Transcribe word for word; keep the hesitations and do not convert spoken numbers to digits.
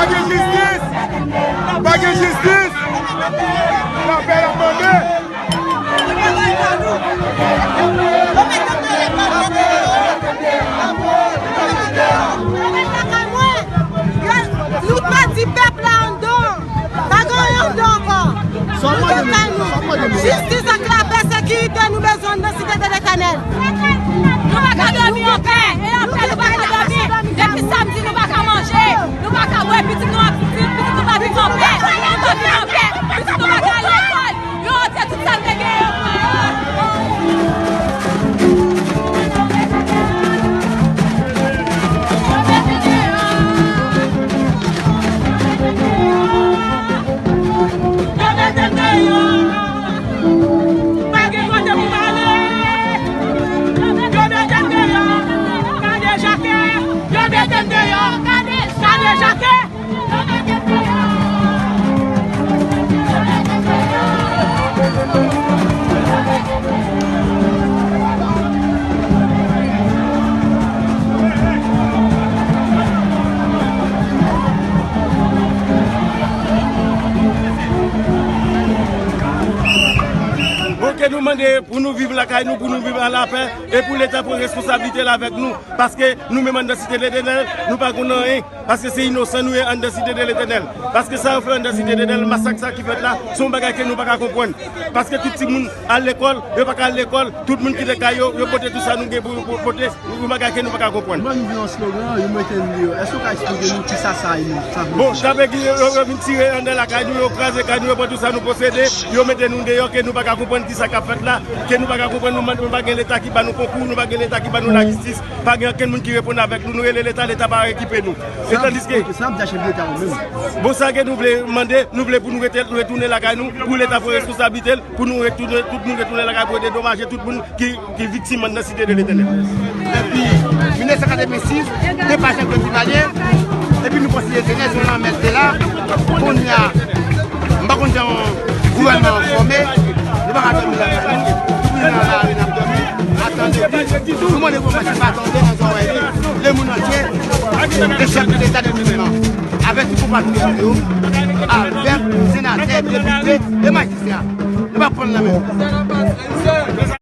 Pa gen jistis! Pa gen jistis! Lapè n ap mande! Nou pèdi pèp la anndan. Pa gen anyen anndan ankò. Nou lakay nou. Jistis ak lapè, sekirite, nou bezwen anndan Site de Letènèl. Nou pa ka dòmi anpè. E anpè nou pa ka dòmi. Depi samdi nou pa ka manje. Nou pa ka bwè, pitit nou ap, pitit nou pa viv anpè. Nou pa viv anpè. Pitit nou pa ka al lekòl. Yo retire tout sa n te genyen pou yo. Yo mete m deyò. Pa gen kote pou m ale. Yo mete m deyò. Kadejake. Yo mete m deyò. Kadejake. Bon, ke nou mande pou nou viv lakay nou, pou nou viv an lapè, e pou Leta pran responsablite l avèk nou, paske nou menm anndan Site Letènèl, nou pa konn anyen. Paske se inosan nou ye anndan Site de Letènèl. Paske sa yo fè anndan Site de Letènèl, masak sa ki fèt la, se yon bagay ke nou pa ka konprann. Paske tout timoun al lekòl, yo pa ka al lekòl, tout moun kite kay yo, yo pote tout sa nou gen pou, pou pote, yon bagay ke nou pa ka konprann. Bon, nou gen yon slogan, yo mete n deyò. Èske w ka eksplike nou kisa sa ye, sa vle di? Bon, sa vle di yo, yo, yo vin tire anndan lakay nou, yo kraze kay nou, yo pran tout sa nou posede, yo mete nou deyò, ke nou pa ka konprann kisa k ap fèt la, ke nou pa ka konprann, nou, nou pa gen Leta ki ba nou konkou, nou pa gen Leta ki ba nou lajistis. Pa gen okenn moun ki reponn avèk nou. Nou rele Leta, Leta pa rekipe nou. E tandiske, sa ap di a chèf Leta yo menm. Bon, sa ke nou vle mande, nou vle pou nou rete, retounen lakay nou, pou Leta pran responsablite l, pou nou retounen, tout moun retounen lakay pou yo dedomaje tout moun ki, ki viktim anndan Site de Letènèl. Depi mil nèf san katrevensis, te pa Jean-Claude Duvalier, epi nou konsidere Letènèl se yon lanmèd te la, kounye a, m pa konn jan yon gouvènman an fòme, nou pa ka dòmi lakay nou, nou vin nan lari n ap dòmi. Atande, nou mande gouvènman se pa tonbe nan zòrèy li, lemonn antye, e chèf de Leta de mouvman, avèk tout konpatriyòt yo, avèk senatè, depite e majistra. Nou p ap pran l nan men yo.